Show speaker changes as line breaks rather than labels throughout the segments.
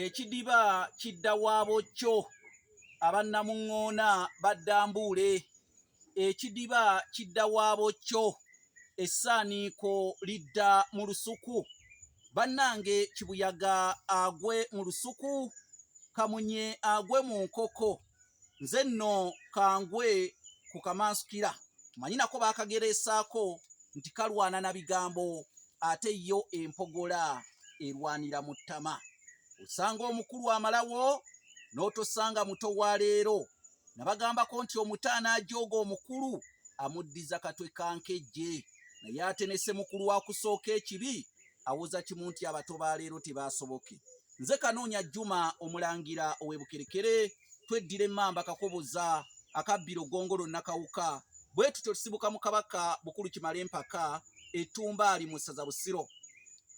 Ekidiba kidda wa bokyo, aba Namuŋŋoona badda Mbuule. Ekidiba kidda wa bokyo, essaaniiko lidda mu lusuku. Bannange kibuyaga agwe mu lusuku, kamunye agwe mu nkoko. Nze nno kangwe ku kamansukira. Manyi nako baakagereesaako nti kalwana na bigambo ate yo empogola erwanira mu ttama. Osanga omukulu amalawo n'otosanga muto wa leero. Nabagambako nti omuto anaajooga omukulu amuddiza katwe ka nkejje naye ate ne ssemukulu wa kusooka ekibi awoza kimu nti abato ba leero tebaasoboke. Nze Kanoonya Juma Omulangira ow'e Bukerekere tweddira emmamba Kakoboza akabbiro Ggongolo Nakawuka bwe tutyo tusibuka mu Kabaka Bukulu Kimala Empaka Ettumbaali mu ssaza Busiro.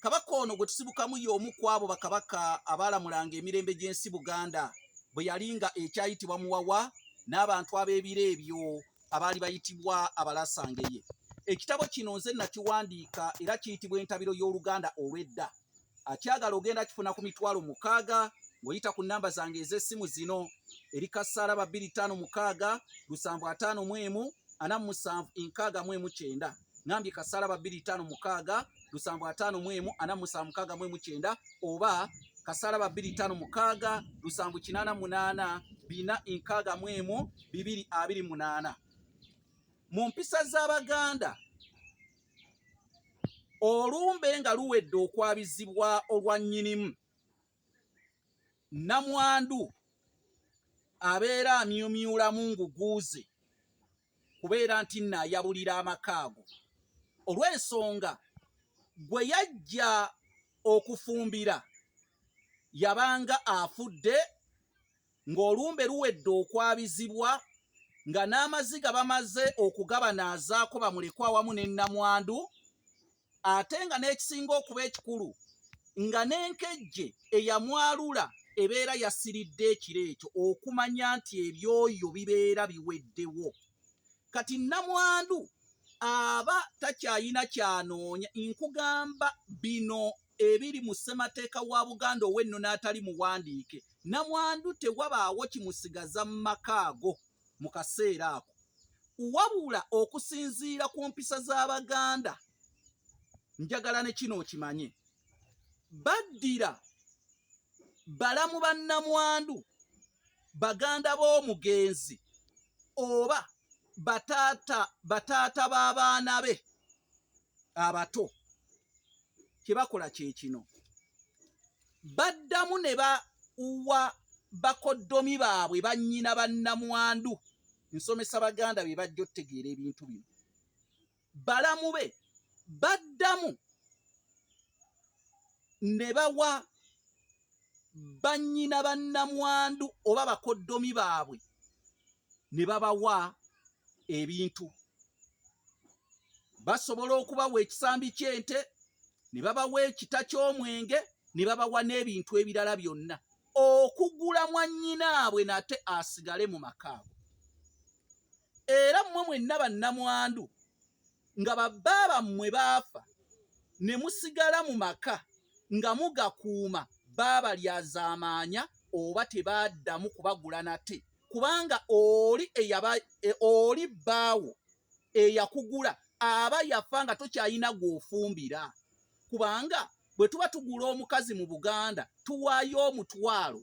Kabaka ono gwe tusibukamu y'omu ku abo bakabaka abaalamulanga emirembe gy'ensi Buganda bwe yali nga ekyayitibwa Muwawa n'abantu ab'ebiro ebyo abaali bayitibwa Abalasangeye. Ekitabo kino nze nakiwandiika era kiyitibwa Entabiro y'Oluganda olw'edda. Akyagala ogenda kifuna ku 6000 ng'oyita ku nnamba zange ez'essimu zino eri Kasaalaba 256 751 4769. Ngambye Kasaalaba 256 751 4769 oba Kasaalaba 256 788 461 228. Mu mpisa z'Abaganda olumbe nga luwedde okwabizibwa olwa nnyinimu, nnamwandu abeera amyumyulamu nguguuze kubeera nti nno ayabulira amaka ago olw'ensonga gwe yajja okufumbira yabanga afudde ng'olumbe luwedde okwabizibwa nga n'amaziga bamaze okugabanaazaako bamulekwa awamu ne nnamwandu ate nga n'ekisinga okuba ekikulu nga n'enkejje eyamwalula ebeera yasiridde ekiro ekyo okumanya nti ebyoyo bibeera biweddewo. Kati nnamwandu aba takyayina kyanoonya nkugamba bino ebiri mu ssemateeka wa Buganda ow'ennono atali muwandiike nnamwandu tewabaawo kimusigaza mu maka ago mu kaseera ako wabula okusinziira ku mpisa z'Abaganda njagala ne kino okimanye baddira balamu ba nnamwandu baganda b'omugenzi oba bataata bataata b'abaana be abato kye bakola kye kino baddamu ne bawa bakoddomi baabwe bannyina bannamwandu nsomesa baganda be bajja otutegeera ebintu bino balamu be baddamu ne bawa bannyina bannamwandu oba bakoddomi baabwe ne babawa ebintu basobola okubawa ekisambi ky'ente ne babawa ekita ky'omwenge ne babawa n'ebintu ebirala byonna okugula mwannyinaabwe nate asigale mu maka ago era mmwe mwenna bannamwandu nga babba bammwe baafa ne musigala mu maka nga mugakuuma baabalyazaamaanya oba tebaaddamu kubagula nate kubanga oli eyaba e, oli bbaawo eyakugula aba yafa nga tokyalina gw'ofumbira kubanga bwe tuba tugula omukazi mu Buganda tuwaayo omutwalo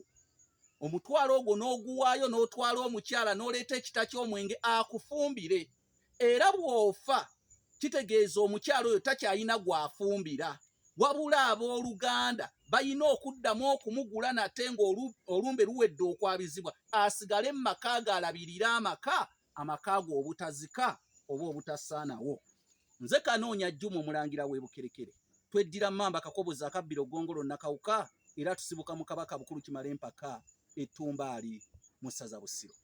omutwalo ogwo n'oguwaayo n'otwala omukyala n'oleeta ekita ky'omwenge akufumbire era bw'ofa kitegeeza omukyala oyo takyalina gw'afumbira wabula abooluganda balina okuddamu okumugula nate ng'olumbe luwedde okwabizibwa asigale mu maka ge alabirire amaka amaka ge obutazika oba obutasaanawo nze kanoonya jjuma omulangira w'e bukerekere tweddira mmamba kakoboza akabbiro ggongolo nakawuka era tusibuka mu kabaka bukulu kimala empaka ettumbaali mu ssaza busiro.